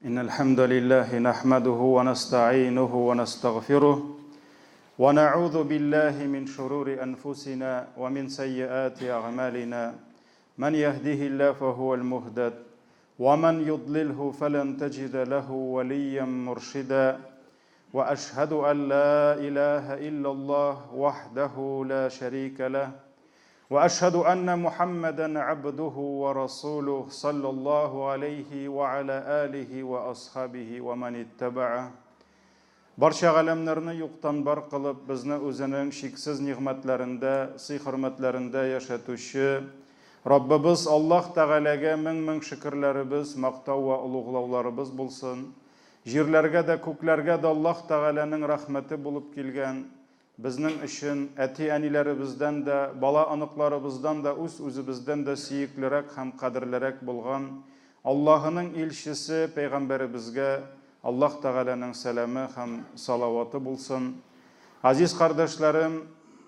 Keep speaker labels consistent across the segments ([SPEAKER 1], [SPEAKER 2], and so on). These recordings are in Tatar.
[SPEAKER 1] إن الحمد لله نحمده ونستعينه ونستغفره ونعوذ بالله من شرور أنفسنا ومن سيئات أعمالنا من يهده الله فهو المهتد ومن يضلله فلن تجد له وليا مرشدا وأشهد أن لا إله إلا الله وحده لا شريك له واشهد ان محمدا عبده ورسوله صلى الله عليه وعلى اله واصحابه ومن اتبعه Барча галәмнәрне юктан бар кылып, безне үзенең чиксез нигъмәтләрендә, сый-хөрмәтләрендә яшәтүче Раббыбыз Аллаһ Тәгаләгә мең-мең шөкерләребез, мактау вә олуглауларыбыз булсын. Җирләргә дә, күкләргә дә Аллаһ Тәгаләнең рәхмәте булып килгән, Безнең өчен әти-әниләребездән дә, бала-оныкларыбыздан да, үз-үзебездән дә сөеклерәк һәм кадерлерәк булган Аллаһының илчесе, пәйгамбәребезгә Аллаһ Тәгаләнең сәламе һәм салаваты булсын. Газиз кардәшләрем,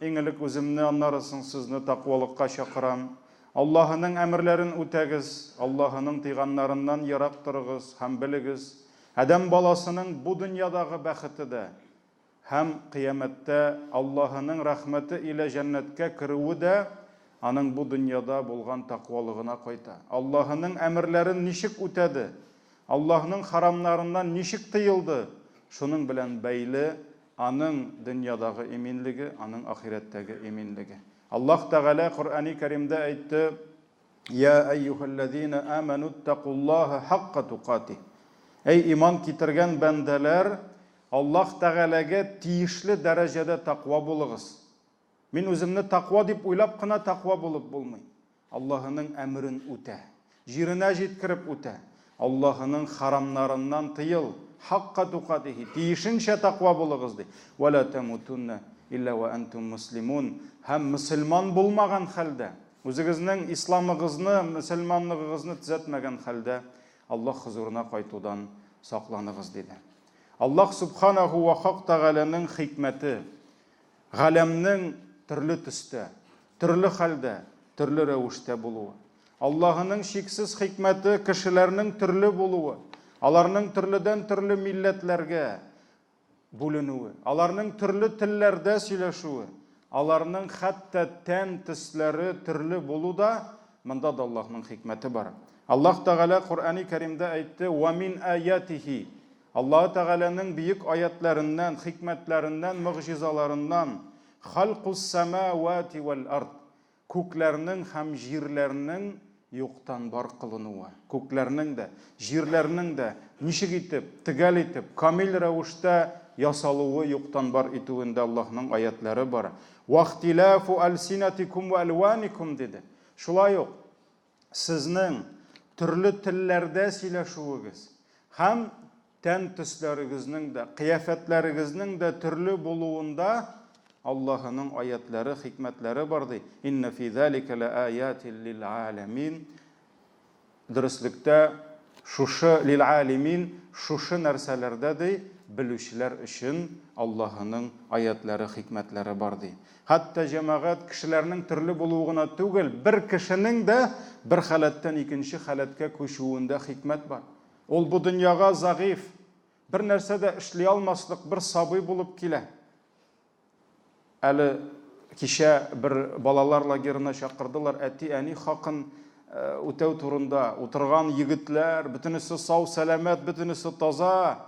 [SPEAKER 1] иң элек үземне, аннары соң сезне таквалыкка чакырам. Аллаһының әмерләрен үтәгез, Аллаһының тыйганнарыннан ерак торыгыз һәм белегез, адәм баласының бу дөньядагы бәхете дә, Һәм Кыямәттә Аллаһының рәхмәте илә җәннәткә керүе дә аның бу дөньяда булган таквалыгына кайта. Аллаһының әмерләрен ничек үтәде, Аллаһның харамнарыннан ничек тыелды, шуның белән бәйле аның дөньядагы иминлеге, аның ахирәттәге иминлеге. Аллаһ Тәгалә Коръәни Кәримдә әйтте, Я әйюһәлләзина амәнүттәкуллаһа хакка тукатих. Әй иман китергән бәндәләр, Аллаһ Тәгаләгә тиешле дәрәҗәдә таква булыгыз. Мин үземне таква дип уйлап кына таква булып булмый. Аллаһының әмерен үтә. Җиренә җиткереп үтә. Аллаһының харамнарыннан тыел. Хакка тукатихи. Тиешенчә таква булыгыз, ди. Вә лә тәмутунна илля вә әнтум муслимун. Һәм мөселман булмаган хәлдә, үзегезнең исламыгызны, мөселманлыгыгызны төзәтмәгән хәлдә Аллаһ хозурына кайтудан сакланыгыз, диде. Аллаһ Субханаху вә Хак Тәгаләнең хикмәте, галәмнең төрле төстә, төрле хәлдә, төрле рәвештә булуы. Аллаһының чиксез хикмәте кешеләрнең төрле булуы, аларның төрледән-төрле милләтләргә бүленүе, аларның төрле телләрдә сөйләшүе, аларның хәтта тән төсләре төрле булу да, монда да Аллаһның хикмәте бар. Аллаһ Тәгалә Коръәни Кәримдә әйтте, «Ва мин аятихи» Аллаһ Тәгаләнең бөек аятләреннән, хикмәтләреннән, могҗизаларыннан, халкус самавати вәл ард, күкләрнең һәм җирләрнең юктан бар кылынуы. Күкләрнең дә, җирләрнең дә ничек итеп, төгәл итеп, камил рәвештә ясалуы юктан бар итүендә Аллаһның аятләре бар. Вахтилафу альсинатикум ва алваникум диде. Шулай ук сезнең төрле телләрдә сөйләшүегез һәм Тән төсләрегезнең дә, кыяфәтләрегезнең дә төрле булуында Аллаһының аятләре, хикмәтләре бар, ди. Инна фи залика лааятин лил аләмин. Дөреслектә, шушы лил алимин, шушы нәрсәләрдә, ди, белүчеләр өчен Аллаһының аятләре, хикмәтләре бар, ди. Хәтта җәмәгать кешеләрнең төрле булуы гына түгел, бер кешенең дә бер халәттән икенче халәткә күчүендә хикмәт бар. Ул бу дөньяга зәгыйфь, бер нәрсә дә эшли алмаслык бер сабый булып килә. Әле кичә бер балалар лагерына чакырдылар, әти-әни хакын э, үтәү турында. Утырган егетләр, бөтенесе сау, сәламәт, бөтенесе таза.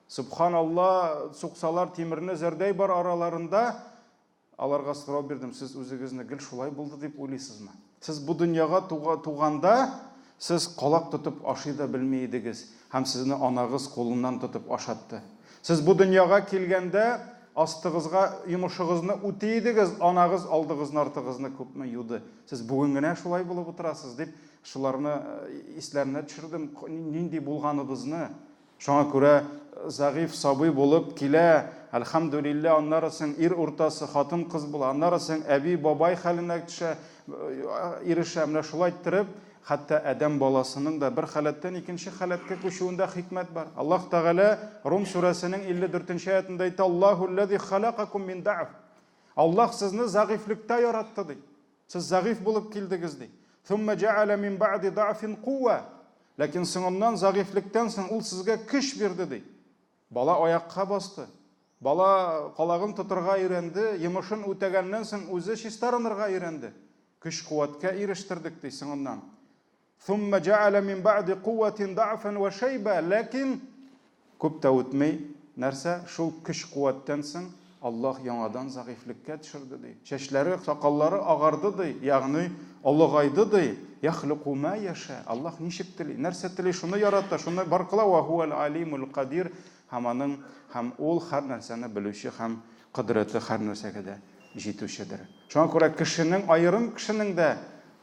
[SPEAKER 1] Субханалла, суксалар тимерне зәрдәй бар араларында. Аларга сорау бирдем, сез үзегезне гел шулай булды дип уйлыйсызмы? Сез бу дөньяга туганда, сез калак тотып ашый да белми идегез һәм сезне анагыз кулыннан тотып ашатты. Сез бу дөньяга килгәндә, астыгызга йомышыгызны үти идегез, анагыз алдыгызны-артыгызны күпме юды. Сез бүген генә шулай булып утырасыз, дип, шуларны э, исләренә төшердем, нинди булганыбызны. Шуңа күрә зәгыйфь сабый булып килә, әлхәмдүлилләһ, аннары соң ир уртасы, хатын-кыз була, аннары соң әби, бабай хәленә төшә, ирешә. Менә шулай иттереп, хәтта адәм баласының да бер халәттән икенче халәткә күчүендә хикмәт бар. Аллаһ Тәгалә Рум сүрәсенең 54 нче аятында әйтә, Аллаһу лләзи халакакум мин да'ф. Аллаһ сезне зәгыйфьлектә яратты, ди. Сез зәгыйфь булып килдегез, ди. Thumma ja'ala min ba'di da'fin quwwa. Ләкин соңыннан зәгыйфьлектән соң ул сезгә көч бирде, ди. Бала аякка басты. Бала калагын тотырга өйрәнде, йомышын үтәгәннән соң үзе чистарынырга өйрәнде. Көч-куәткә ирештердек, ди соңыннан. Сумма җәалә мин бәгъди куәтин даъфан вә шәйбә, ләкин күп тә үтми, нәрсә, шул көч-куәттән соң Аллаһ яңадан зәгыйфьлеккә төшерде, ди. Чәчләре, сакаллары агарды, ди, ягъни олыгайды, ди. Яхлыку ма яша. Аллаһ ничек тели, нәрсә тели, шуны ярата, шуны бар кыла. Ва һуәл алимул кадир. Һәм аның, һәм ул һәр нәрсәне белүче һәм кодрәте һәр нәрсәгә дә җитүчедер. Шуңа күрә кешенең, аерым кешенең дә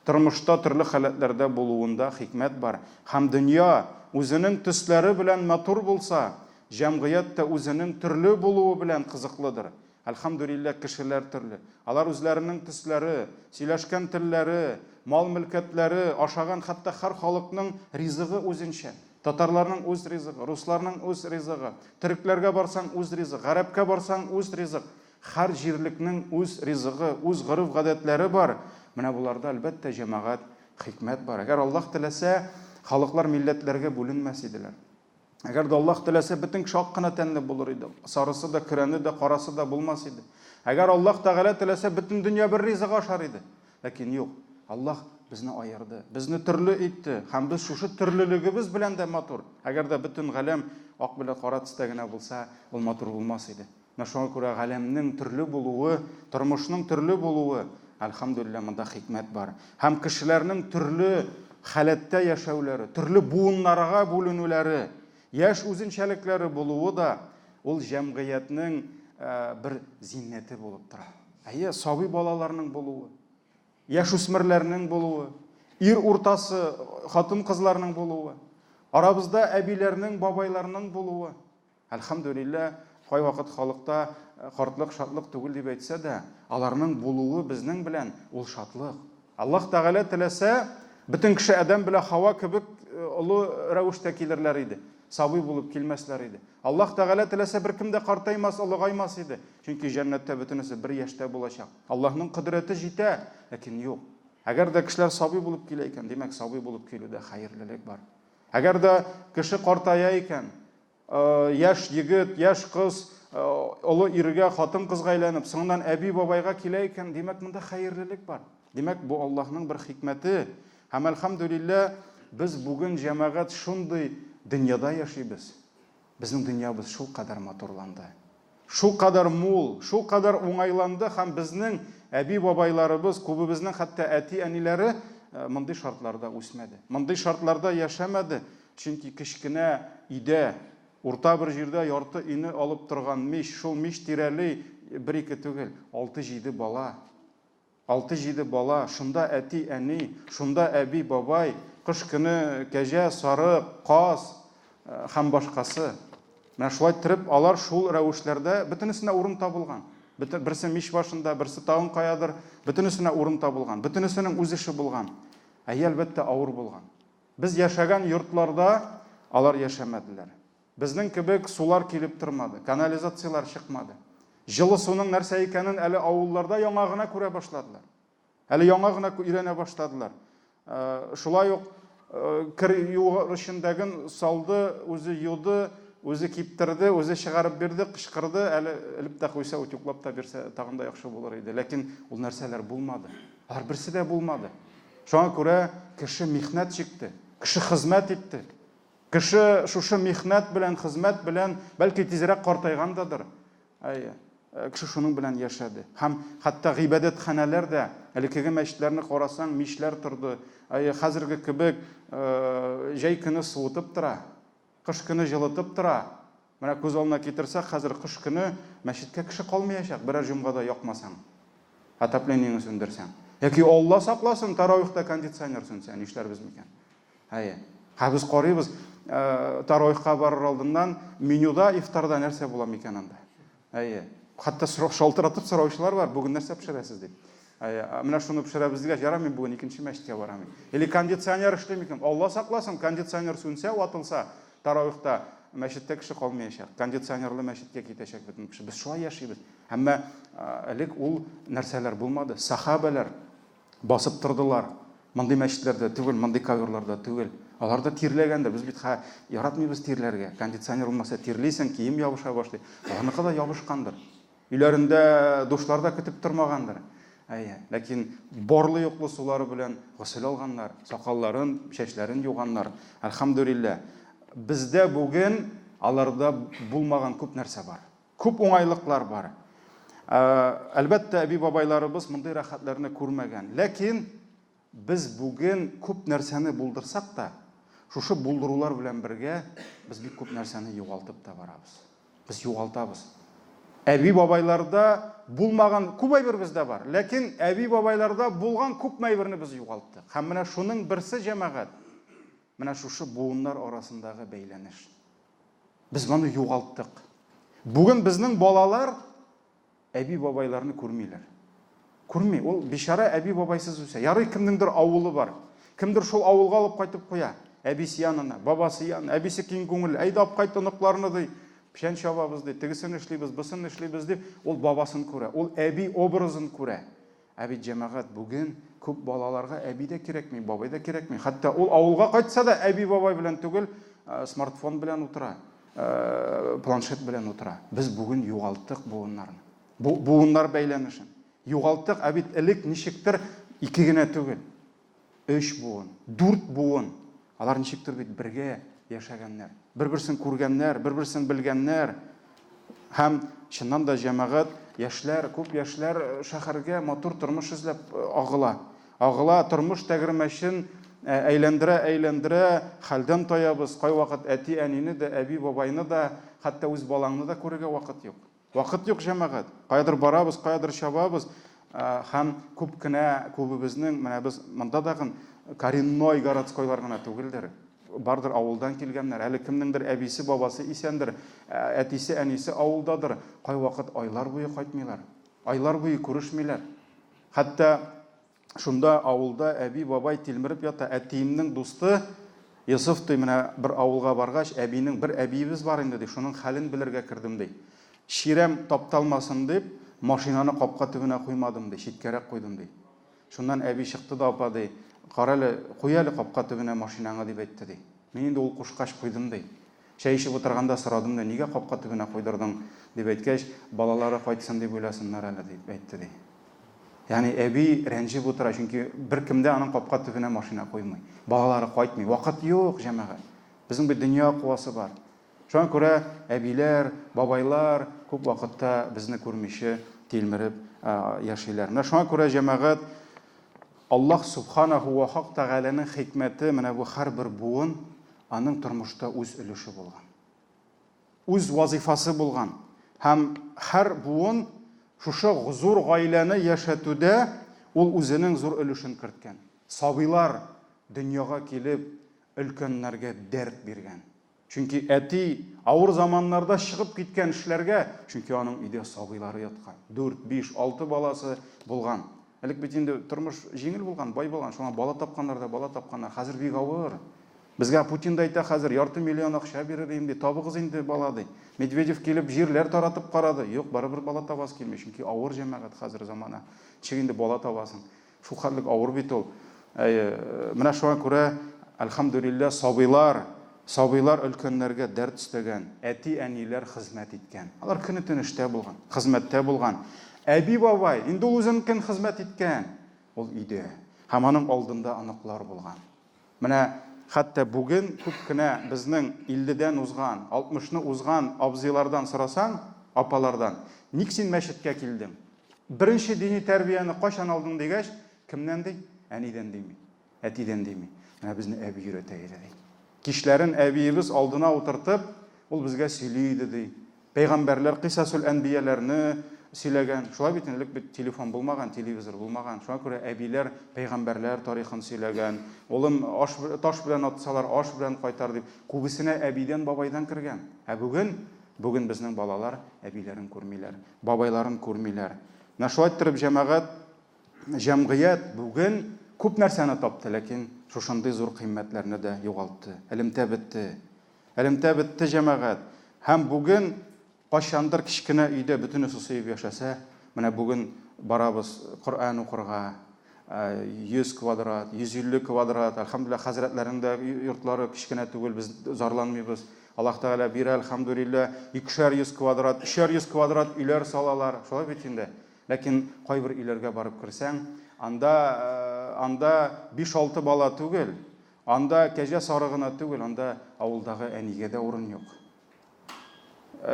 [SPEAKER 1] Тормышта төрле халәтләрдә булуында хикмәт бар. Һәм дөнья үзенең төсләре белән матур булса, җәмгыять тә үзенең төрле булуы белән кызыклыдыр. Әлхәмдүлилләһ, кешеләр төрле. Алар үзләренең төсләре, сөйләшкән телләре, мал-мөлкәтләре, ашаган, хәтта һәр халыкның ризыгы үзенчә. Татарларның үз ризыгы, русларның үз ризыгы, төрекләргә барсаң үз ризык, гарәпкә барсаң үз ризык. Һәр җирлекнең үз ризыгы, үз гореф-гадәтләре бар. Менә боларда, әлбәттә, җәмәгать, хикмәт бар. Әгәр Аллаһ теләсә, халыклар милләтләргә бүленмәс иделәр. Әгәр дә Аллаһ теләсә, бөтен кеше ак кына тәнле булыр иде. Сарысы да, көрәне дә, карасы да булмас иде. Әгәр Аллаһ Тәгалә теләсә, бөтен дөнья бер ризык ашар иде. Ләкин юк, Аллаһ безне аерды, безне төрле итте, һәм без шушы төрлелегебез белән дә матур. Әгәр дә бөтен галәм ак белән кара төстә генә булса, ул матур булмас иде. Менә шуңа күрә галәмнең төрле булуы, тормышның төрле булуы, әлхәмдүлилләһ, монда хикмәт бар. Һәм кешеләрнең төрле халәттә яшәүләре, төрле буыннарга бүленүләре, яшь үзенчәлекләре булуы да ул җәмгыятьнең бер зиннәте булып тора. Әйе, сабый балаларның булуы, яшүсмерләрнең булуы, ир уртасы хатын-кызларның булуы, арабызда әбиләрнең, бабайларның булуы. Әлхәмдүлилләһ, кайвакыт халыкта картлык шатлык түгел дип әйтсә дә, аларның булуы безнең белән ул шатлык. Аллаһ Тәгалә теләсә, бөтен кеше Адәм белән Хава кебек олы рәвештә килерләр иде, сабый булып килмәсләр иде. Аллаһ Тәгалә теләсә, беркем дә картаймас, олыгаймас иде. Чөнки җәннәттә бөтенесе бер яшьтә булачак. Аллаһның кодрәте җитә, ләкин юк. Әгәр дә кешеләр сабый булып килә икән, димәк, сабый булып килүдә хәерлелек бар. Әгәр дә кеше картая икән, яшь егет, яшь кыз олы иргә, хатын-кызга әйләнеп, соңыннан әби-бабайга килә икән, димәк, монда хәерлелек бар. Димәк, бу Аллаһның бер хикмәте. Һәм әлхәмдүлилләһ, без бүген җәмәгать шундый дөньяда яшибез. Безнең дөньябыз шулкадәр матурланды. Шулкадәр мул, шулкадәр уңайланды һәм безнең әби-бабайларыбыз, күбебезнең хәтта әти-әниләре мондый шартларда үсмәде. Мондый шартларда яшәмәде, чөнки кечкенә өйдә, урта бер җирдә ярты өйне алып торган мич, шул мич тирәли бер-ике түгел, алты-җиде бала. Алты-җиде бала, шунда әти-әни, шунда әби-бабай, кыш көне кәҗә, сарык, каз һәм башкасы. Менә шулай иттереп, алар шул рәвешләрдә бөтенесенә урын табылган. Бөтен, берсе мич башында, берсе тагын каядыр, бөтенесенә урын табылган. Бөтенесенең үз эше булган. Әйе, әлбәттә, авыр булган. Без яшәгән йортларда алар яшәмәделәр. Безнең кебек сулар килеп тормады, канализацияләр чыкмады. Җылы суның нәрсә икәнен әле авылларда яңа гына күрә башладылар. Әле яңа гына өйрәнә башладылар. Э, шулай ук э, кер юыр өчен салды, үзе юды, үзе киптерде, үзе чыгарып бирде, кычкырды, әле элеп тә куйса, утюглап та бирсә, тагын да яхшы булыр иде. Ләкин ул нәрсәләр булмады. Алар берсе дә булмады. Шуңа күрә кеше михнәт чикте, кеше хезмәт итте. Кеше шушы михнәт белән, хезмәт белән, бәлки тизрәк картайгандадыр. Әйе, кеше шуның белән яшәде. Һәм хәтта гыйбадәтханәләр дә, элеккеге мәчетләрне карасаң, мичләр торды. Әйе, хәзерге кебек җәй көне суытып тора, кыш көне җылытып тора. Менә күз алдына китерсәк, хәзер кыш көне мәчеткә кеше калмаячак, берәр җомгада якмасаң, отоплениеңне сүндерсәң. Яки Алла сакласын, таравихта кондиционер сүнсә, нишләрбез микән? Әйе. Һә без карыйбыз, таравихка барыр алдыннан менюда ифтарда нәрсә була микән анда? Әйе. Хәтта шалтыратып сораучылар бар, бүген нәрсә пешерәсез дип. Әйе, менә шуны пешерәбез дигәч, ярар, мин бүген икенче мәчеткә барам. Или кондиционер эшли микән? Алла сакласын, кондиционер сүнсә, ватылса, таравихта мәчеттә кеше калмаячак. Кондиционерлы мәчеткә китәчәк бөтен кеше. Без шулай яшибез. Әмма элек ул нәрсәләр булмады. Сахабәләр басып тордылар. Мондый мәчетләрдә түгел, мондый коверларда түгел. Алар да тирләгәндер. Без бит ха яратмыйбыз тирләргә. Кондиционер булмаса тирлисең, кием ябыша башлый. Аларныкы да ябышкандыр. Өйләрендә душлар да көтеп тормагандыр. Әйе, ләкин барлы-юклы сулары белән госел алганнар, сакалларын, чәчләрен юганнар. Әлхәмдүлилләһ. Бездә бүген аларда булмаган күп нәрсә бар. Күп уңайлыклар бар. Әлбәттә, әби-бабайларыбыз мондый рәхәтләрне күрмәгән. Ләкин без бүген күп нәрсәне булдырсак та, шушы булдырулар белән бергә без бик күп нәрсәне югалтып та барабыз. Без югалтабыз. Әби-бабайларда булмаган күп әйбер бездә бар. Ләкин әби-бабайларда булган күп әйберне без югалттык. Һәм менә шуның берсе, җәмәгать, менә шушы буыннар арасындагы бәйләнеш. Без моны югалттык. Бүген безнең балалар әби-бабайларны күрмиләр. Күрми. Ул бичара әби-бабайсыз үсә. Ярый кемнеңдер авылы бар. Кемдер шул авылга алып кайтып куя. Әбисе янына, бабасы янына. Әбисе киң күңелле. Әйдә алып кайт оныкларны ди. Печән чабабыз ди, тегесен эшлибез, бысын эшлибез дип, ул бабасын күрә. Ул әби образын күрә. Ә бит, җәмәгать, бүген күп балаларга әби дә кирәкми, бабай да кирәкми. Хәтта ул авылга кайтса да, әби-бабай белән түгел, смартфон белән утыра, планшет белән утыра. Без бүген югалттык буыннарны. Бу буыннар бәйләнешен. Югалттык, ә бит элек ничектер ике генә түгел. Өч буын, дүрт буын. Алар ничектер бит бергә яшәгәннәр. Бер-берсен күргәннәр, бер-берсен белгәннәр. Һәм чыннан да җәмәгать, яшьләр, күп яшьләр э, шәһәргә матур тормыш эзләп э, агыла. Агыла, тормыш тәгәрмәчен э, әйләндерә, әйләндерә, хәлдән таябыз. Кайвакыт әти-әнине дә, әби-бабайны да, хәтта үз балаңны да күрергә вакыт юк. Вакыт юк, җәмәгать. Каядыр барабыз, каядыр чабабыз. Һәм күп кенә, күбебезнең, менә без монда дагын коренной городскойлар гына түгелдер. Бардыр авылдан килгәннәр. Әле кемнеңдер әбисе, бабасы исәндер, әтисе, әнисе авылдадыр. Кайвакыт айлар буе кайтмыйлар. Айлар буе күрешмиләр. Хәтта Шунда авылда әби, бабай тилмереп ята. Әтиемнең дусты Йосыф, ди, менә бер авылга баргач, әбинең, бер әбиебез бар инде, ди, шуның хәлен белергә кердем, ди. Чирәм тапталмасын дип, машинаны капка төбенә куймадым, ди, читкәрәк куйдым, ди. Шуннан әби чыкты да, апа, ди, карале, куй әле капка төбенә машинаңы, дип әйтте, ди. Мин инде ул кушкач куйдым, ди. Чәй эчеп утырганда сорадым да, нигә капка төбенә куйдырдың, дип әйткәч, балалары кайтсын дип уйласыннар әле, дип әйтте, ди. Ягъни әби рәнҗеп утыра, чөнки беркем дә аның капка төбенә машина куймый. Балалары кайтмый. Вакыт юк, җәмәгать. Безнең бит дөнья куасы бар. Шуңа күрә әбиләр, бабайлар күп вакытта безне күрмичә тилмереп яшиләр. Менә шуңа күрә, җәмәгать, Аллаһ Субханаху ва Хак Тәгаләнең хикмәте менә бу һәрбер буын Аның тормышта үз өлеше булган. Үз вазыйфасы булган. Һәм һәр буын шушы зур гаиләне яшәтүдә ул үзенең зур өлешен керткән. Сабыйлар дөньяга килеп, өлкәннәргә дәрт биргән. Чөнки әти авыр заманнарда чыгып киткән эшләргә, чөнки аның өйдә сабыйлары яткан. Дүрт, биш, алты баласы булган. Элек бит инде тормыш җиңел булган, бай булган, шуңа бала тапканнар да бала тапканнар. Хәзер бик авыр. Безгә Путин да әйтә хәзер, ярты миллион акча бирер инде, табыгыз инде бала, ди. Медведев килеп җирләр таратып карады. Юк, барыбер бала табасы килми, чөнки авыр җәмәгать хәзер замана. Ничек инде бала табасың? Шул хәтлек авыр бит ул. Әйе, менә шуңа күрә, әлхәмдүлилләһ, сабыйлар, сабыйлар өлкәннәргә дәрт өстәгән, әти-әниләр хезмәт иткән. Алар көне-төн эштә булган, хезмәттә булган. Әби-бабай, инде ул үзенекен хезмәт иткән, ул өйдә. Һәм аның алдында оныклар булган. Менә хәтта бүген күп кенә безнең илледән узган, алтмышны узган абзыйлардан сорасаң, апалардан, ник син мәчеткә килдең? Беренче дини тәрбияне кайчан алдың дигәч, кемнән ди? Әнидән дими, әтидән дими. Менә безне әби өйрәтә иде ди. Кичләрен әбиебез алдына утыртып, ул безгә сөйли иде ди. Пәйгамбәрләр Кыйсасул әнбияләрне сөйләгән. Шулай бит, элек бит телефон булмаган, телевизор булмаган. Шуңа күрә әбиләр пәйгамбәрләр тарихын сөйләгән. Улым, аш, таш белән атсалар, аш белән кайтар дип. Күбесенә әбидән, бабайдан кергән. Ә бүген, бүген безнең балалар әбиләрен күрмиләр, бабайларын күрмиләр. Менә шулай иттереп җәмәгать, җәмгыять бүген күп нәрсәне тапты, ләкин шушындый зур кыйммәтләрне дә югалтты. Элемтә бетте. Элемтә бетте, җәмәгать. Һәм бүген кайчандыр кечкенә өйдә бөтенесе сыеп яшәсә, менә бүген барабыз Коръән укырга. 100 квадрат, 150 квадрат, әлхәмдүлилләһ, хәзрәтләрнең дә йортлары кечкенә түгел, без зарланмыйбыз. Аллаһ Тәгалә бирә, әлхәмдүлилләһ, икешәр йөз квадрат, өчәр йөз квадрат өйләр салалар. Шулай бит инде. Ләкин кайбер өйләргә барып керсәң, анда анда биш-алты бала түгел, анда кәҗә сары гына түгел, анда авылдагы әнигә дә урын юк.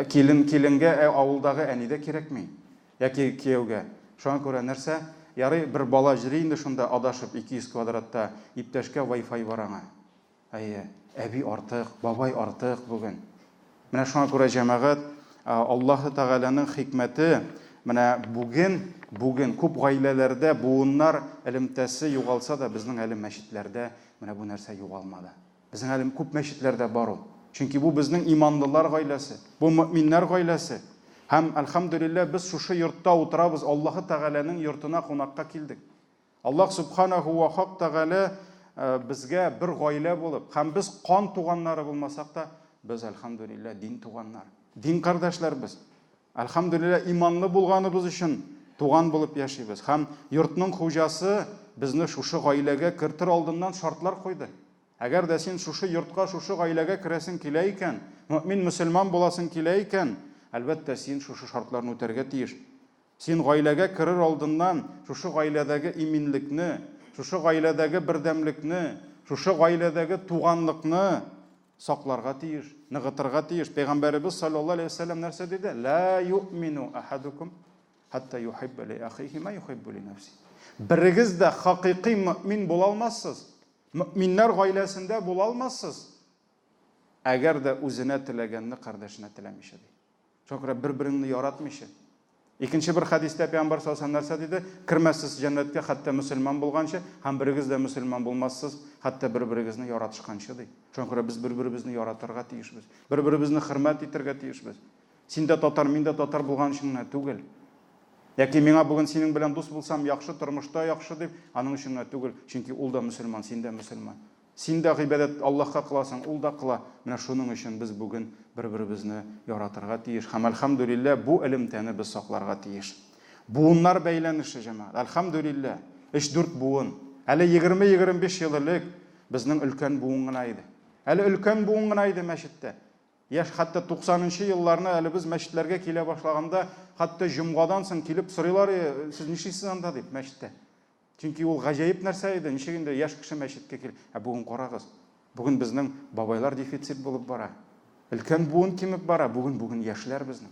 [SPEAKER 1] Килен киленгә авылдагы әни дә кирәкми. Яки кияүгә. Шуңа күрә нәрсә? Ярый, бер бала җөри инде шунда адашып, 200 квадратта, иптәшкә вай-фай бар аңа. Әйе, әби артык, бабай артык бүген. Менә шуңа күрә, җәмәгать, Аллаһы Тәгаләнең хикмәте, менә бүген, бүген күп гаиләләрдә буыннар элемтәсе югалса да, безнең әле мәчетләрдә менә бу нәрсә югалмады. Безнең әле күп мәчетләрдә бар ул. Чөнки бу безнең иманлылар гаиләсе, бу мөэминнәр гаиләсе. Һәм, әлхәмдүлилләһ, без шушы йортта утырабыз, Аллаһы Тәгаләнең йортына кунакка килдек. Аллаһ Сүбхәнәһү вә Хак Тәгалә безгә бер гаилә булып, һәм без кан туганнары булмасак та, без, әлхәмдүлилләһ, дин туганнар, дин кардәшләр без. Әлхәмдүлилләһ, иманлы булганыбыз өчен туган булып яшибез. Һәм йортның хуҗасы безне шушы гаиләгә кертер алдыннан шартлар куйды. Әгәр дә син шушы йортка, шушы гаиләгә керәсең килә икән, мөэмин мөселман буласың килә икән, әлбәттә, син шушы шартларны үтәргә тиеш. Син гаиләгә керер алдыннан шушы гаиләдәге иминлекне, шушы гаиләдәге бердәмлекне, шушы гаиләдәге туганлыкны сакларга тиеш, ныгытырга тиеш. Пәйгамбәребез саллаллаһу алейһи ва сәлләм нәрсә диде? Ла юъмину ахадукум хатта юхибба ли ахихи ма юхиббу ли нафси. Берегез дә хакыйкый мөэмин була алмассыз, Мөэминнәр гаиләсендә була алмассыз, әгәр дә үзенә теләгәнне кардәшенә теләмичә, ди. Шуңа күрә бер-береңне яратмыйча. Икенче бер хәдистә пәйгамбәр саллаллаһу алейһи ва сәлләм нәрсә диде? Кермәссез җәннәткә, хәтта мөселман булганчы, һәм берегез дә мөселман булмассыз, хәтта бер-берегезне яратышканчы, ди. Шуңа күрә без бер-беребезне яратырга тиешбез. Бер-беребезне хөрмәт итәргә тиешбез. Син дә татар, мин дә татар булган өчен генә түгел. Яки миңа бүген синең белән дус булсам яхшы, тормышта яхшы дип, аның өчен генә түгел, чөнки ул да мөселман, син дә мөселман. Син дә гыйбадәт Аллаһка кыласың, ул да кыла. Менә шуның өчен без бүген бер-беребезне яратырга тиеш һәм, әлхәмдүлилләһ, бу элемтәне без сакларга тиеш. Буыннар бәйләнеше, җәмәгать. Әлхәмдүлилләһ, өч-дүрт буын. Әле егерме-егерме биш ел элек безнең өлкән буын гына иде. Әле өлкән буын гына иде мәчеттә. Яшь, хәтта туксанынчы елларны әле без мәчетләргә килә башлаганда, хәтта җомгадан соң килеп сорыйлар иде, сез нишлисез анда дип, мәчеттә. Чөнки ул гаҗәеп нәрсә иде, ничек инде яшь кеше мәчеткә кил. Ә бүген карагыз, бүген безнең бабайлар дефицит булып бара. Өлкән буын кимеп бара, бүген бүген яшьләр безнең.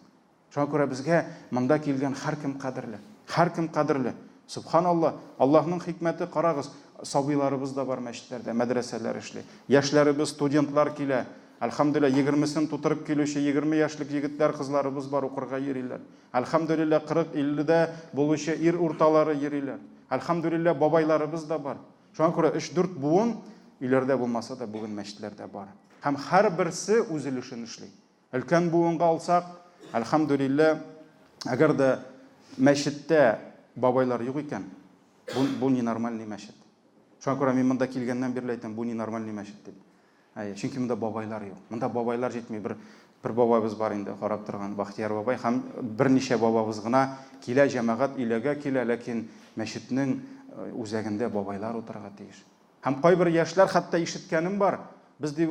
[SPEAKER 1] Шуңа күрә безгә монда килгән һәркем кадерле. Һәркем кадерле. Сөбханалла, Аллаһның хикмәте, карагыз, сабыйларыбыз да бар мәчетләрдә, мәдрәсәләр эшли. Яшьләребез, студентлар килә. Әлхәмдүлилләһ, егермесен тутырып килүче 20 яшьлек егетләр, кызларыбыз бар, укырга йөриләр. Әлхәмдүлилләһ, 40-50дә булучы ир урталары йөриләр. Әлхәмдүлилләһ, бабайларыбыз да бар. Шуңа күрә өч-дүрт буын өйләрдә булмаса да, бүген мәчетләрдә бар. Һәм һәрберсе үз өлешен эшли. Өлкән буынга алсак, әлхәмдүлилләһ, әгәр дә мәчеттә бабайлар юк икән, бу, бу ненормальный мәчет. Шуңа күрә мин монда килгәннән бирле әйтәм, бу ненормальный мәчет дип. Әйе, чөнки монда бабайлар юк. Монда бабайлар җитми. Бер бер бабайбыз бар инде, карап торган Бахтияр бабай һәм берничә бабабыз гына килә, җәмәгать өйләгә килә, ләкин мәчетнең э, үзәгендә бабайлар утырырга тиеш. Һәм кайбер яшьләр, хәтта ишеткәнем бар, без ди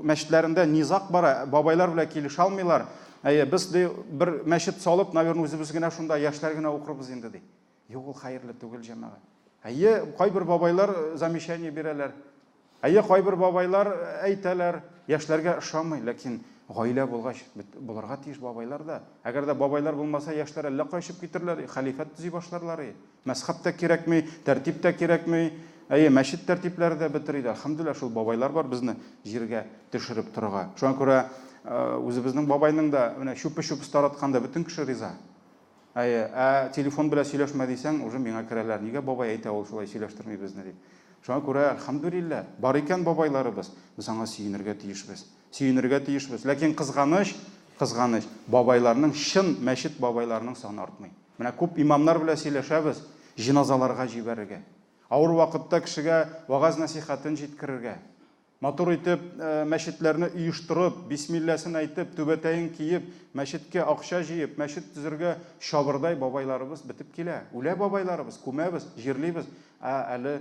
[SPEAKER 1] мәчетләрендә низаг бара, бабайлар белән килешә алмыйлар. Әйе, без ди бер мәчет салып, наверное, үзебез генә шунда яшьләр генә укырбыз инде ди. Юк, ул хәерле түгел, җәмәгать. Әйе, кайбер бабайлар э, замечание бирәләр. Әйе, кайбер бабайлар э, әйтәләр, яшьләргә ошамый, ләкин гаилә булгач, булырга тиеш бабайлар да. Әгәр дә бабайлар булмаса, яшьләр әллә кая очып китерләр, хәлифәт төзи башларлар. Мәзхәб тә кирәкми, тәртип тә кирәкми. Әйе, мәчет тәртипләре дә бетер иде. Әлхәмдүлилләһ, шул бабайлар бар безне җиргә төшереп торырга. Шуңа күрә үзебезнең бабайның да менә чүпе-чүпс таратканда бөтен кеше риза. Әйе, ә телефон белән сөйләшмә дисәң, уже миңа керәләр. Нигә бабай әйтә ул шулай сөйләштерми безне дип. Шуңа күрә, әлхәмдүлилләһ, бар икән бабайларыбыз, без аңа сөенергә тиешбез. Сөенергә тиешбез. Ләкин кызганыч, кызганыч, бабайларның, чын мәчет бабайларының саны артмый. Менә күп имамнар белән сөйләшәбез, җеназаларга җибәрергә. Авыр вакытта кешегә вәгазь-нәсыйхәтен җиткерергә. Матур итеп мәчетләрне оештырып, бисмилләсен әйтеп, түбәтәен киеп, мәчеткә акча җыеп, мәчет төзергә чабырдай бабайларыбыз бетеп килә. Үлә бабайларыбыз, күмәбез, җирлибез, ә әле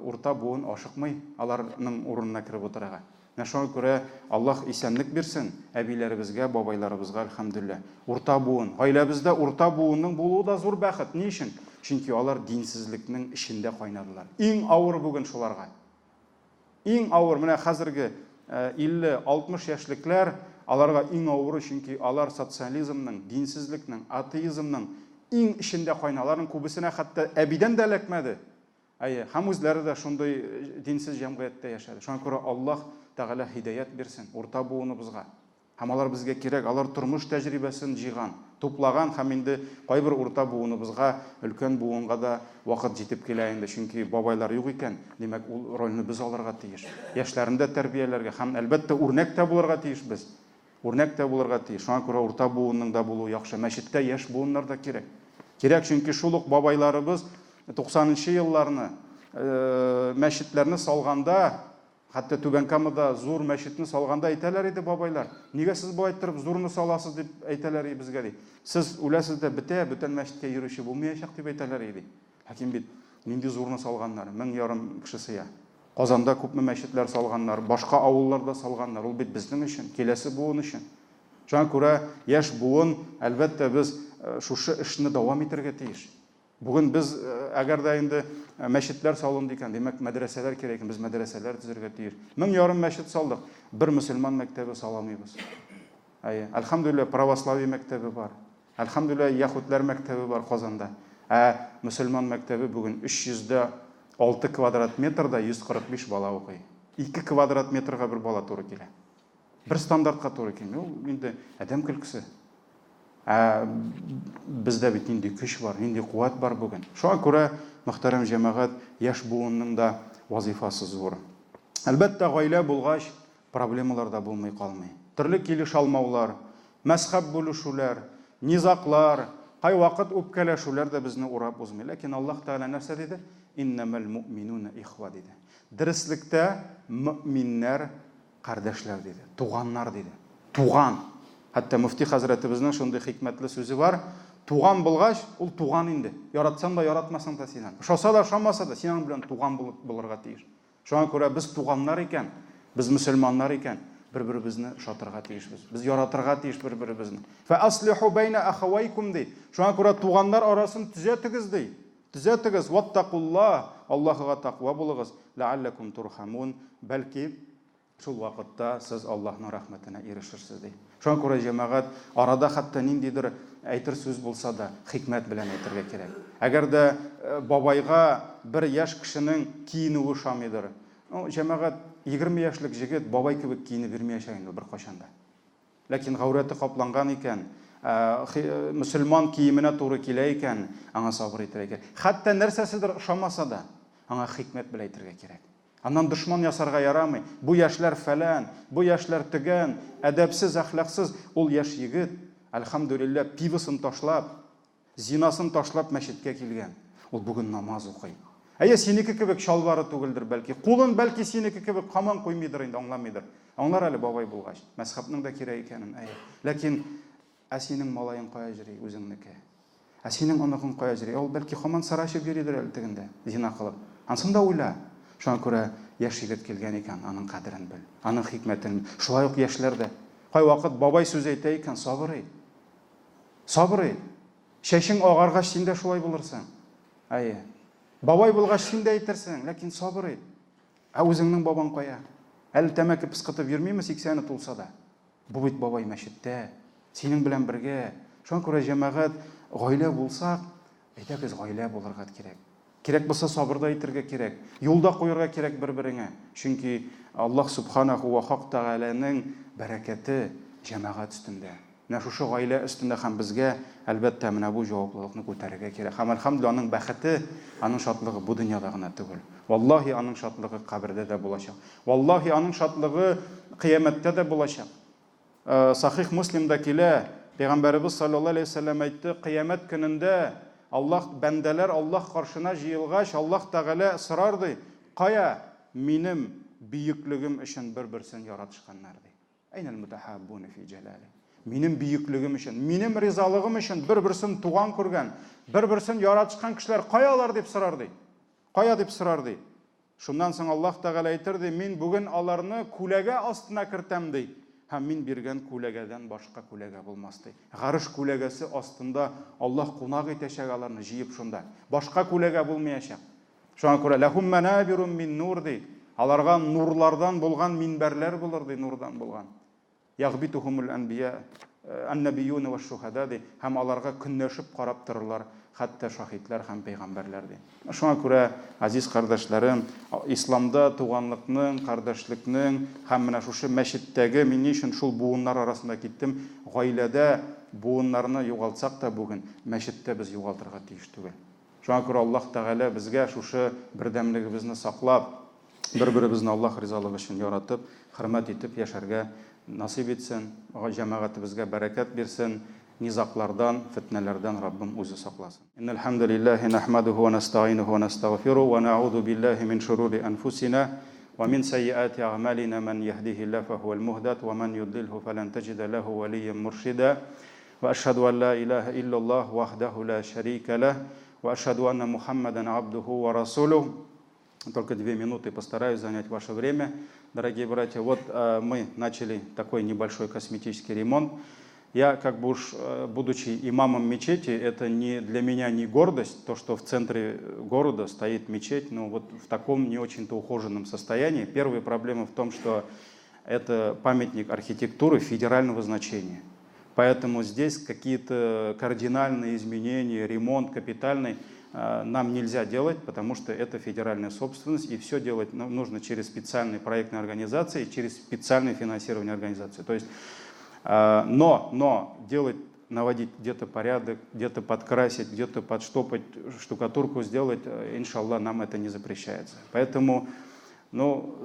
[SPEAKER 1] урта буын ашыкмый аларның урынына кереп утырырга. Менә шуңа күрә Аллаһ исәнлек бирсен әбиләребезгә, бабайларыбызга, әлхәмдүлилләһ. Урта буын. Гаиләбездә урта буынның булуы да зур бәхет. Ни өчен? Чөнки алар динсезлекнең эчендә кайнадылар. Иң авыр бүген шуларга. Иң авыр, менә хәзерге 50, 60 яшьлекләр, аларга иң авыры, чөнки алар социализмның, динсезлекнең, атеизмның иң эчендә кайнады. Аларның күбесенә хәтта әбидән дә эләкмәде. Әйе, һәм үзләре дә шундый динсез җәмгыятьтә яшәде. Шуңа күрә Аллаһ Тәгалә һидаять бирсен урта буыныбызга. Һәм алар безгә кирәк, алар тормыш тәҗрибәсен җыйган, туплаган һәм инде кайбер урта буыныбызга, өлкән буынга да вакыт җитеп килә инде, чөнки бабайлар юк икән, димәк, ул рольне без алырга тиеш. Яшьләрне дә тәрбияләргә һәм, әлбәттә, үрнәк тә булырга тиеш без. Үрнәк тә булырга тиеш. Шуңа күрә урта буынның да булуы яхшы. Мәчеттә яшь буыннар да кирәк. Кирәк, чөнки шул ук бабайларыбыз 90 нчы елларны мәчетләрне салганда, хәтта Түбән Камада зур мәчетне салганда әйтәләр иде бабайлар, нигә сез болай иттереп зурны саласыз дип әйтәләр иде безгә ди. Сез үләсез дә бетә, бүтән мәчеткә йөрүче булмаячак дип әйтәләр иде. Ләкин бит нинди зурны салганнар, 1500 кеше сыя. Казанда күпме мәчетләр салганнар, башка авылларда салганнар, ул бит безнең өчен, киләсе буын өчен. Шуңа күрә яшь буын, әлбәттә, без шушы эшне дәвам итәргә тиеш. Бүген без, әгәр дә инде мәчетләр салынды икән, димәк, мәдрәсәләр кирәк икән, без мәдрәсәләр төзергә тиеш. 1500 мәчет салдык, бер мөселман мәктәбе сала алмыйбыз. Әйе, әлхәмдүлилләһ, православие мәктәбе бар. Әлхәмдүлилләһ, яһүдләр мәктәбе бар Казанда. Ә мөселман мәктәбе бүген 306 квадрат метрда 145 бала укый. 2 квадрат метрга бер бала туры килә. Бер стандартка туры килми. Ул инде адәм көлкесе. Ә бездә бит нинди көч бар, нинди куәт бар бүген. Шуңа күрә, мөхтәрәм җәмәгать, яшь буынның да вазифасы зур. Әлбәттә, гаилә булгач, Проблемалар да булмый калмый. Төрле килешалмаулар, мәзхәб бүлешүләр, низаглар, кайвакыт үпкәләшүләр дә безне урап узмый. Ләкин Аллаһ Тәгалә нәрсә диде? Иннәмәл муъминуна ихва диде. Дөреслектә мөэминнәр кардәшләр диде, туганнар диде. Туган. Хәтта мөфти хәзрәтебезнең шундый хикмәтле сүзе бар, Туган булгач, ул туган инде. Яратсаң да, яратмасаң да син аны. Ошаса да, ошамаса да, син аның белән туган булып булырга тиеш. Шуңа күрә без туганнар икән, без мөселманнар икән, бер-беребезне ошатырга тиешбез. Без яратырга тиеш бер-беребезне. Фә аслиху бәйнә ахавайкум ди. Шуңа күрә туганнар арасын төзәтегез ди. Төзәтегез, ваттакулла, Аллаһыга таква булыгыз, ләалләкум турхамун, бәлки Шул вакытта сез Аллаһның рәхмәтенә ирешерсез, ди. Шуңа күрә, җәмәгать, арада хәтта ниндидер әйтер сүз булса да, хикмәт белән әйтергә кирәк. Әгәр дә бабайга бер яшь кешенең киенүе ошамыйдыр, ну, җәмәгать, 20 яшьлек җегет бабай кебек киенеп йөрмәячәк инде ул беркайчан да. Ләкин гаурәте капланган икән, мөселман киеменә туры килә икән, аңа сабыр итәргә кирәк. Хәтта нәрсәседер ошамаса да, аңа хикмәт белән әйтергә кирәк. Аннан дошман ясарга ярамый. Бу яшьләр фәлән, бу яшьләр төгән, әдәпсез, әхлаксыз. Ул яшь егет, әлхәмдүлилләһ, пивосын ташлап, зинасын ташлап мәчеткә килгән. Ул бүген намаз укый. Әйе, синеке кебек чалбары түгелдер, бәлки. Кулын, бәлки, синеке кебек һаман куймыйдыр инде, аңламыйдыр. Аңлар әле бабай булгач, мәзхәбнең дә кирәк икәнен, әйе. Ләкин Ә синең малаең кая җөри, үзеңнеке? Ә синең оныгың кая җөри? Ул, бәлки, һаман сыра эчеп йөридер әле тегендә, зина кылып. Ансын да уйла. Шуңа күрә яшь егет килгән икән, аның кадерен бел, аның хикмәтен бел. Шулай ук яшьләр дә. Кайвакыт бабай сүз әйтә икән, сабыр ит. Сабыр ит. Чәчең агаргач, син дә шулай булырсың. Әйе. Бабай булгач, син дә әйтерсең, ләкин сабыр ит. Ә үзеңнең бабаң кая? Әле тәмәке пыскытып йөрмиме, сиксәне тулса да? Бу бит бабай мәчеттә, синең белән бергә. Шуңа күрә, җәмәгать, гаилә булсак, әйдәгез, гаилә булырга кирәк. Кирәк булса, сабыр да итәргә кирәк. Юл да куерга кирәк бер-береңә. Чөнки Аллаһ Сүбхәнәһү вә Хак Тәгаләнең бәрәкәте җәмәгать өстендә. Менә шушы гаилә өстендә һәм безгә, әлбәттә, менә бу җаваплылыкны күтәрергә кирәк. Һәм, әлхәмдүлилләһ, аның бәхете, аның шатлыгы бу дөньяда гына түгел. Валлаһи, аның шатлыгы кабердә дә булачак. Валлаһи, аның шатлыгы кыямәттә дә булачак. Сахих Муслимда килә, Пәйгамбәребез саллаллаһу алейһи ва сәлләм әйтте, кыямәт көнендә Аллаһ, бәндәләр Аллаһ каршына җыелгач, Аллаһ Тәгалә сорар ди, кая минем бөеклегем өчен бер-берсен яратышканнар, ди. Әйнәл мутахаббуна фи җәлали. Минем бөеклегем өчен, минем ризалыгым өчен бер-берсен туган күргән, бер-берсен яратышкан кешеләр каялар дип сорар, ди. Кая дип сорар, ди. Шуннан соң Аллаһ Тәгалә әйтер, ди, мин бүген аларны күләгә астына кертәм, ди. Һәм мин биргән күләгәдән башка күләгә булмас, ди. Гарыш күләгәсе астында Аллаһ кунак итәчәк аларны җыеп шунда. Башка күләгә булмаячак. Шуңа күрә ләһум мәнабирум мин нур, ди. Аларга нурлардан булган минбәрләр булыр, ди, нурдан булган. Ягъбитухумул әнбия, ән-нәбиюна вәш-шухада, ди, һәм аларга көнләшеп карап торырлар, хәтта шаһитләр һәм пәйгамбәрләр, ди. Шуңа күрә, газиз кардәшләрем, исламда туганлыкның, кардәшлекнең һәм менә шушы мәчеттәге, мин ни өчен шул буыннар арасында киттем, гаиләдә буыннарны югалтсак та бүген, мәчеттә без югалтырга тиеш түгел. Шуңа күрә Аллаһ Тәгалә безгә шушы бердәмлегебезне саклап, бер-беребезне Аллаһ ризалыгы өчен яратып, хөрмәт итеп яшәргә насыйп итсен, җәмәгатебезгә бәрәкәт бирсен, низаглардан, фетнәләрдән Раббым үзе сакласын. Иннәл-хәмдүлилләһи нәхмәдүһү вә нәстәгыйнүһү вә нәстәгъфирү вә нәгъүзү билләһи мин шурури әнфүсинә вә мин сәййиәти әгъмәлинә мән йәһдиһилләһ фәһүәл муһдәд вә мән юдлилһү фәлән тәҗидә ләһү вәлийән муршидә вә әшһәдү ән лә иләһә илляллаһ вахдәһү лә шәрикә ләһ вә әшһәдү әннә Мухәммәдән абдүһү вә расүлүһ. Только 2 минуты постараюсь занять ваше время, дорогие братья. Вот мы начали такой небольшой косметический ремонт. Я, как бы уж, будучи имамом мечети, это не для меня не гордость, то, что в центре города стоит мечеть, но вот в таком не очень-то ухоженном состоянии. Первая проблема в том, что это памятник архитектуры федерального значения. Поэтому здесь какие-то кардинальные изменения, ремонт капитальный нам нельзя делать, потому что это федеральная собственность, и все делать нужно через специальные проектные организации, через специальное финансирование организации. То есть, но делать, наводить где-то порядок, где-то подкрасить, где-то подштопать, штукатурку сделать, иншаллах, нам это не запрещается. Поэтому,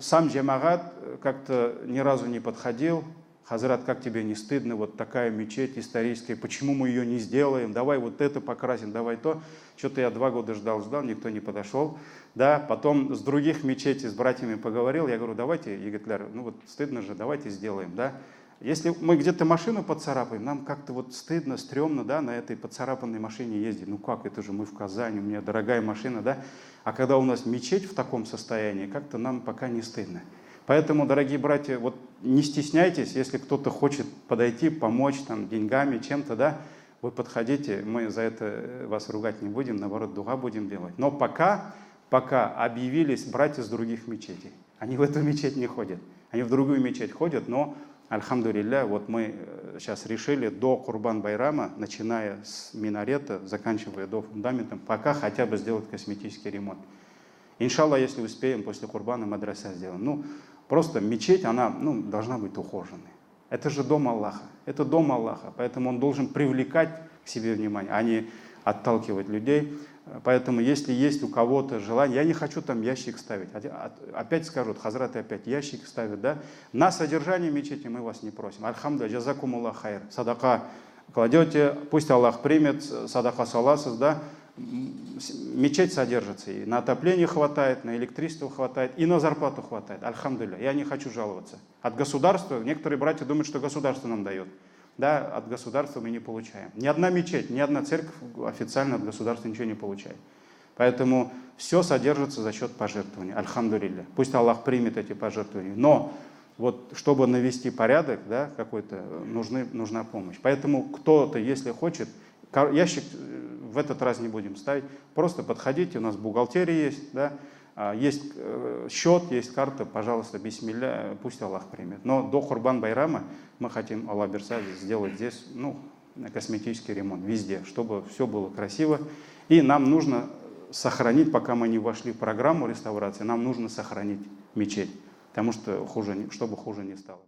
[SPEAKER 1] сам джамагат как-то ни разу не подходил. Хазрат, как тебе не стыдно, вот такая мечеть историческая, почему мы ее не сделаем, давай вот это покрасим, давай то. Чё-то я 2 года ждал, никто не подошел. Да, потом с других мечетей с братьями поговорил, я говорю, давайте, егетләр, стыдно же, давайте сделаем, да. Если мы где-то машину поцарапаем, нам как-то стыдно, стрёмно, да, на этой поцарапанной машине ездить. Ну как, это же мы в Казани, у меня дорогая машина, да. А когда у нас мечеть в таком состоянии, как-то нам пока не стыдно. Поэтому, дорогие братья, не стесняйтесь, если кто-то хочет подойти, помочь деньгами, чем-то, да, вы подходите, мы за это вас ругать не будем, наоборот, дуа будем делать. Но пока объявились братья с других мечетей, они в эту мечеть не ходят, они в другую мечеть ходят, но, альхамдулилля, мы щас решили до Курбан-Байрама, начиная с минарета, заканчивая до фундамента, пока хотя бы сделать косметический ремонт. Иншаллах, если успеем, после Курбана мадраса сделаем. Просто мечеть, она должна быть ухоженной. Это же дом Аллаха. Это дом Аллаха. Поэтому он должен привлекать к себе внимание, а не отталкивать людей. Поэтому, если есть у кого-то желание, я не хочу там ящик ставить. Опять скажут, хазраты опять ящик ставят, да? На содержание мечети мы вас не просим. Альхамдулилля, джазакумуллах хайр. Садака кладете, пусть Аллах примет, садака саласыз, да? Мечеть содержится, и на отопление хватает, на электричество хватает, и на зарплату хватает. Альхамдулилля, я не хочу жаловаться. От государства, некоторые братья думают, что государство нам дает. Да, от государства мы не получаем. Ни одна мечеть, ни одна церковь официально от государства ничего не получает. Поэтому все содержится за счет пожертвований. Альхамдулилля. Пусть Аллах примет эти пожертвования. Но чтобы навести порядок, да, какой-то, нужна помощь. Поэтому кто-то, если хочет, ящик в этот раз не будем ставить. Просто подходите, у нас бухгалтерия есть, да, есть счет, есть карта, пожалуйста, бисмилля, пусть Аллах примет. Но до Курбан-Байрама мы хотим, Аллах бирса, сделать здесь косметический ремонт везде, чтобы все было красиво. И нам нужно сохранить, пока мы не вошли в программу реставрации, нам нужно сохранить мечеть, потому что чтобы хуже не стало.